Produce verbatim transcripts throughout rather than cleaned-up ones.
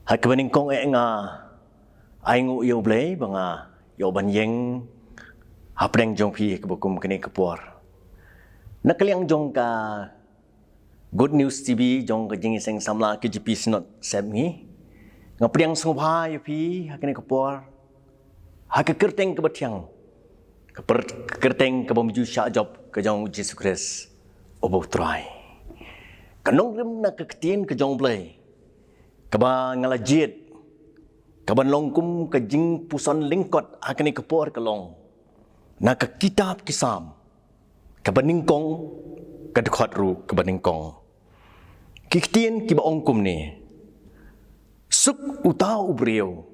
Ha kaba nyngkong eh nga ai nguh ïa U Blei ba nga ïoh ban ïeng hapdeng jong phi ha kaba kum kane ka por. Na ka liang jong ka Good News T V jong ka Jingïaseng Samla K J P Synod Sepngi, nga pdiang sngewbha ïa phi ha kane ka por ha ka kyrteng kaba thiang, ka per- ka kyrteng kaba mynjur shah jop ka jong U Jisu Khrist uba U Trai. Ka nongrim na ka ktien ka jong U Blei kaba nga la jied, kaba long kum ka jingpuson lyngkot ha kane ka por ka long na ka kitab Ki Salm, kaba nyngkong, ka dkhot ruh kaba nyngkong. Ki ktien kiba ong kumne: Suk uta u briew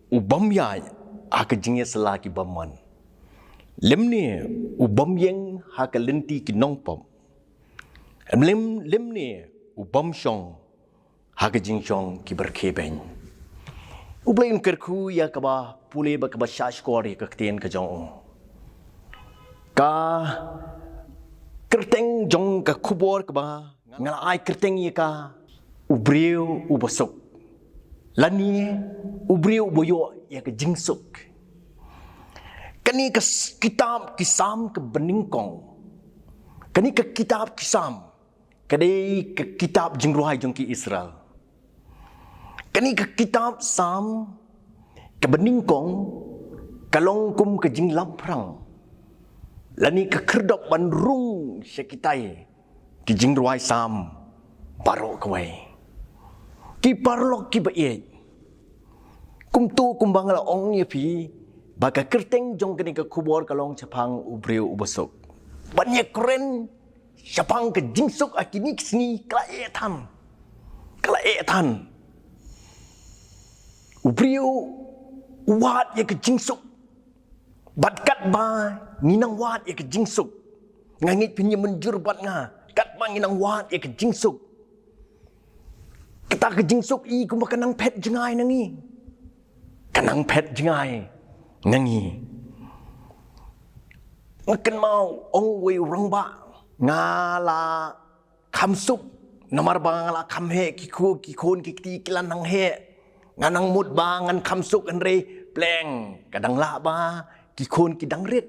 u bym ïaid ha ka jingïasylla ki bymman, lymne u bym ïeng ha ka lynti ki nongpop, lym lymne u bym shong ha ka jingshong kiba rkhie beiñ. U Blei un kyrkhu ïa kaba pule bad kaba shahshkor ïa ka ktien ka jong u. Ka kyrteng jong ka khubor kaba nga la ai kyrteng ïa ka: U Briew Uba Suk, lane U Briew Uba Ïoh ïa ka Jingsuk. Kane ka s- kitab Ki Salm kaba nyngkong, kane ka kitab Ki Salm ka dei ka kitab jingrwai jong ki Israel. Kane ka kitab Salm kaba nyngkong ka long kum ka jinglap phrang lane ka khyrdop ban rung sha kitai ki jingrwai Salm baroh kawei. Ki paralok kiba ïeit, kumto kumba nga la ong ïa phi ba ka kyrteng jong kane ka khubor ka long shaphang U Briew Uba Suk. Ban ïakren shaphang ka jingsuk ha kine ki sngi ka la eh than. Ka la eh than. U briew u wad ïa ka jingsuk. Bad katba ngi nang wad ïa ka jingsuk, nga ngeit phin ïa mynjur bad nga, katba ngi nang wad ïa ka jingsuk, kata ka jingsuk i kumba ka nang phet jngai na ngi. Ka nang phet jngai na ngi. Nga kynmaw, ong uwei u rangbah, nga la kham suk namar ba nga la kham heh, ki khun, ki khun ki kti ki la nang heh. Nga nang mut ba ngan kham suk, hynrei pleng, ka dang lah ba ki khun ki dang rit.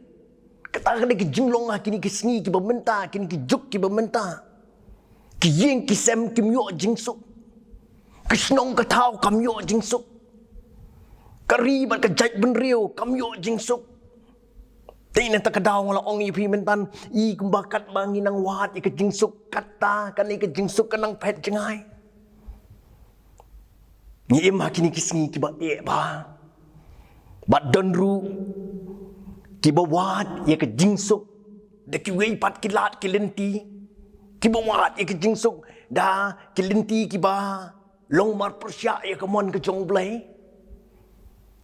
Kata ka dei ka jinglong ha kine ki sngi kiba mynta, kine ki juk kiba mynta. Ki ïing ki sem kim ïoh jingsuk. Ka shnong ka thaw kam ïoh jingsuk. Ka ri bad ka jaitbynriew kam ïoh jingsuk. Te na kata ka daw nga la ong ïa phi mynta, i kumba katba ngi nang wad ïa ka jingsuk, kata kane ka jingsuk ka nang phet jngai. Ngi im ha kine ki sngi kiba eh bha. Bad don ruh kiba wad ïa ka jingsuk da kiwei pat ki lad ki lynti, kiba wad ïa ka jingsuk da ki lynti kiba long mar pyrshah ïa ka mon ka jong U Blei.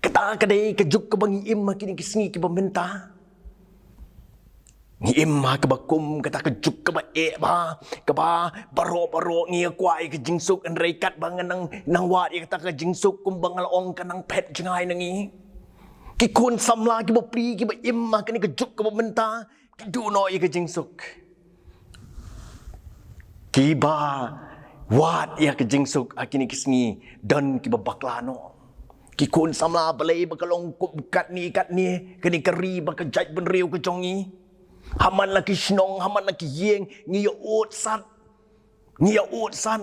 Kata ka dei ka juk kaba ngi im ha kine ki sngi kiba mynta. Ngi im ha kaba kum kata ka juk kaba eh bha, kaba baroh baroh ngi kwah ïa ka jingsuk, hynrei katba ngan nang, nang wad ïa kata ka jingsuk, kumba nga la ong, ka nang phet jngai na ngi. Ki khun samla kiba pli kiba im ha kane ka juk kaba mynta ki duh noh ïa ka jingsuk. Kiba wad ïa ka jingsuk ha kine ki sngi don kiba bakla noh. Ki khun samla, balei ba ka long kum katne katne, kane ka ri bad ka jaitbynriew ka jong ngi? Ha man la ki shnong, ha man la ki ïing, ngi ïa ud sat. Ngi ïa ud sat.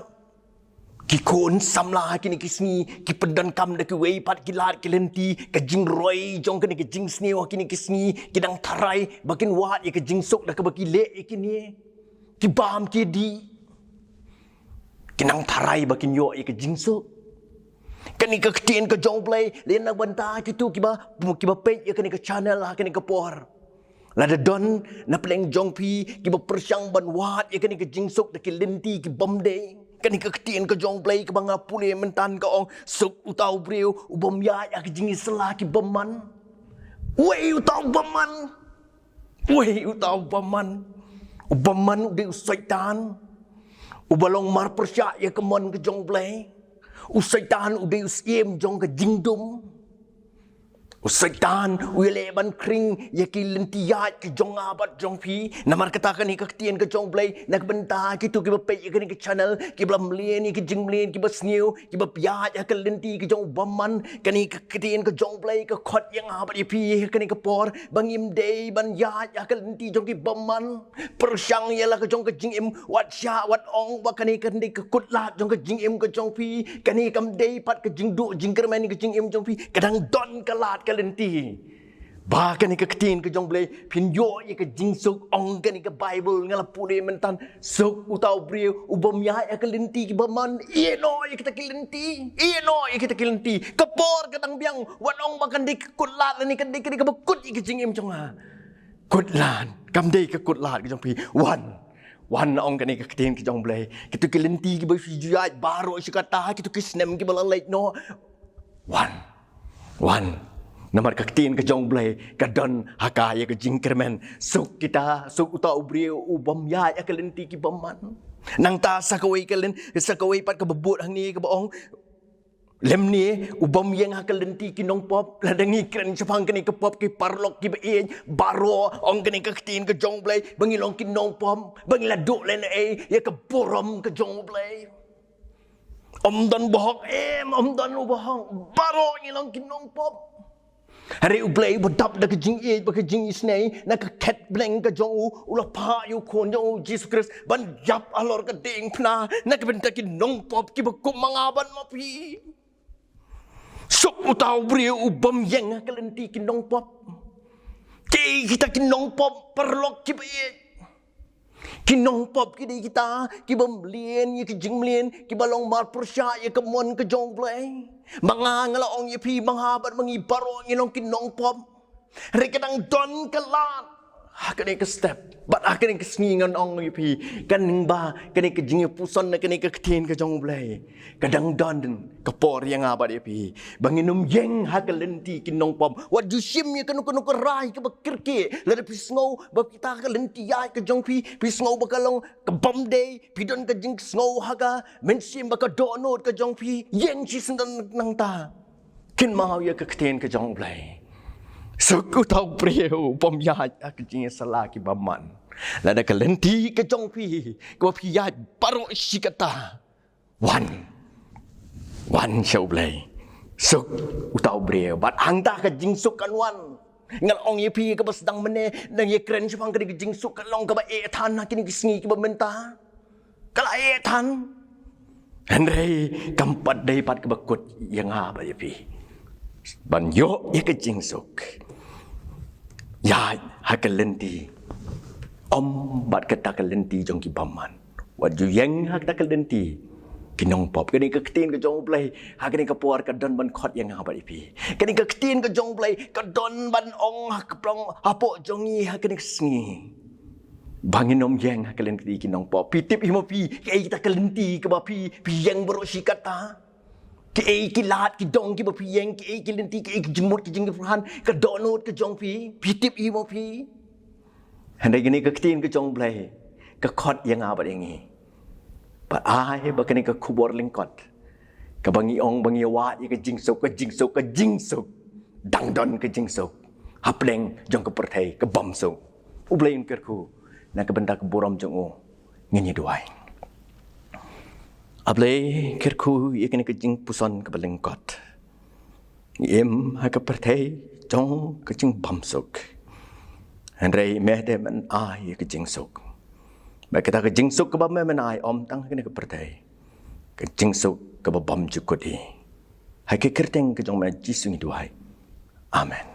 Ki khun samla ha kine ki sngi ki pyndonkam da kiwei pat ki lad ki lynti. Ka jingroi jong kane ka jingsniew ha kine ki sngi ki nang tharai ba kin wad ïa ka jingsuk da kaba ki leh ïa kine. Ki bam ki dih, ki nang tharai ba kin ïoh ïa ka jingsuk. Kane ka ktien ka jong U Blei, lehse na ka bynta kito kiba, kiba peit ïa kane ka channel ha kane ka por. Lada don na pdeng jong phi kiba pyrshang ban wad ïa kane ka jingsuk da ki lynti ki bym dei, kane ka ktien ka jong U Blei kaba nga pule mynta ka ong: Suk uta u briew u bym ïaid ha ka jingïasylla ki bymman. Uei uta u bymman? Uei uta u bymman? U bymman u dei u Soitan, uba long mar pyrshah ïa ka mon ka jong U Blei. U Soitan u dei u syiem jong ka jingdum. U Soitan u ïaleh ban khring ïa ki lynti ïaid ki jong nga bad jong phi. Namar kata kane ka ktien ka jong U Blei, na ka bynta kito kiba peit ïa kane ka channel, kiba la mlien ïa ki jingmlien, kiba sniew, kiba ïaid ha ka lynti ka jong u bymman, kane ka ktien ka jong U Blei ka khot ïa nga bad ïa phi ha kane ka por ba ngim dei ban ïaid ha ka lynti jong ki bymman. Pyrshang ïa la ka jong ka jingim, wat shah, wat ong ba kane kan dei ka kutlad jong ka jingim ka jong phi, kane kam dei pat ka jingduh jingkyrmen ka jingim jong phi, ka dang don ka lad ka lynti. Ba kane ka ktien ka jong U Blei, phin ïoh ïa ka jingsuk, ong kane ka Baibl nga la pule mynta, suk uta u briew u bym ïaid ha ka lynti ki bymman. Ïeh noh ïa kita ki lynti, ïeh noh ïa kita ki lynti. Ka por ka dang biang, wat ong ba kan dei ka kutlad lane kan dei ka dei kaba kut ïa ka jingim jong nga. Kutlad, kam dei ka kutlad ka jong phi. Wan, wan, ong kane ka ktien ka jong U Blei. Kito ki lynti kiba phi ju ïaid baroh shi katta, kito ki snem kiba la leit noh. Wan, wan. Namar ka ktien ka jong U Blei ka don ha ka ïa ka jingkyrmen. Suk kita, suk uta u briew u bym ïaid ha ka lynti ki bymman. Nangta sa kawei ka lyn, sa kawei pat kaba bud hangne kaba ong, lymne u bym ïeng ha ka lynti ki nongpop. Lada ngi kren shaphang kane ka pop, ki paralok kiba ïeit baroh, ong kane ka ktien ka jong U Blei, ba ngi long ki nongpop, ba ngi la duh lehnohei ïa ka burom ka jong U Blei. Ym don bahok, em, ym don u bahok, baroh ngi long ki nongpop. Hynrei U Blei ba dap da ka jingïeit bad ka jingisynei, na ka khet bneng ka jong u, u la phah ïa u Khun jong u Jisu Khrist ban ïap halor ka diengphna na ka bynta ki nongpop kiba kum ma nga bad ma phi. Suk uta u briew u bym ïeng ha ka lynti ki nongpop. Ki, kita ki nongpop, paralok kiba ïeit. Ki nongpop ki dei kita kiba mlien ïa ki jingmlien, kiba long marpyrshah ïa ka mon ka jong U Blei. Ma nga nga la ong ïa phi, ma nga bad ma ngi baroh ngi long ki nongpop. Hynrei ka dang don ka lad ha kane ka step bad ha kane ka sngi, ngan ong ïa phi, kane ba kane ka jingïapuson na kane ka ktien ka jong U Blei, ka dang don ka por ïa nga bad ïa phi ba ngin ym ïeng ha ka lynti ki nongpop. Wat ju shim ïa kano kano ka rai kaba kyrkieh. Lada phi sngew ba kita ka lynti ïaid ka jong phi, phi sngew ba ka long ka bym dei, phi don ka jingsngew ha ka mynsiem ba ka dohnud ka jong phi, ïeng shisyndon nangta. Kynmaw ïa ka ktien ka jong U Blei. Suk uta u briew u bym ïaid ha ka jingïasylla ki bymman. Lada ka lynti ka jong phi, kaba phi ïaid baroh shi katta, wan, wan sha U Blei. Suk uta u briew, bad hangta ka jingsuk kan wan. Nga la ong ïa phi kaba sdang mynne, nang ïakren shaphang ka dei ka jingsuk ka long kaba eh than ha kine ki sngi kiba mynta. Ka la eh than. Hynrei kam pat dei pat kaba kut ïa nga bad ïa phi ban ïoh ïa ka jingsuk. Ïa, ha ka lynti, ym bad kata ka lynti jong ki bymman. Wat ju ïeng ha kata ka lynti ki nongpop. Kane ka ktien ka jong U Blei ha kane ka por ka don ban khot ïa nga bad ïa phi. Kane ka ktien ka jong U Blei ka don ban ong ha ka pyrthei hapoh jong ngi ha kane ka sngi. Ba ngin ym ïeng ha ka lynti ki nongpop. Phi tip hi mo phi, kaei kata ka lynti kaba phi, phi ïeng baroh shi katta? Kaei ki lad ki dong kiba phi ïeng, kaei ki lynti, kaei ki jingmut ki jingpyrkhat, ka dohnud ka jong phi, phi tip hi mo phi? Hynrei kane ka ktien ka jong U Blei ka khot ïa nga bad ïa ngi. Bad ai ba kane ka khubor lyngkot kaba ngi ong, ba ngi wad ïa ka jingsuk, ka jingsuk, ka jingsuk. Dang don ka jingsuk hapdeng jong ka pyrthei ka bymsuk. U Blei un kyrkhu na ka bynta ka burom jong u. Ngin ïa duwai. A Blei, kyrkhu ïa kane ka jingpuson kaba lyngkot. Ngi im ha ka pyrthei jong ka jingbymsuk. Hynrei me te men ai ïa ka jingsuk. Ba kata ka jingsuk kaba me men ai ym tang ha kane ka pyrthei. Ka jingsuk kaba bymjukut hi. Ha ka kyrteng ka jong me Jisu ngi duwai. Amen.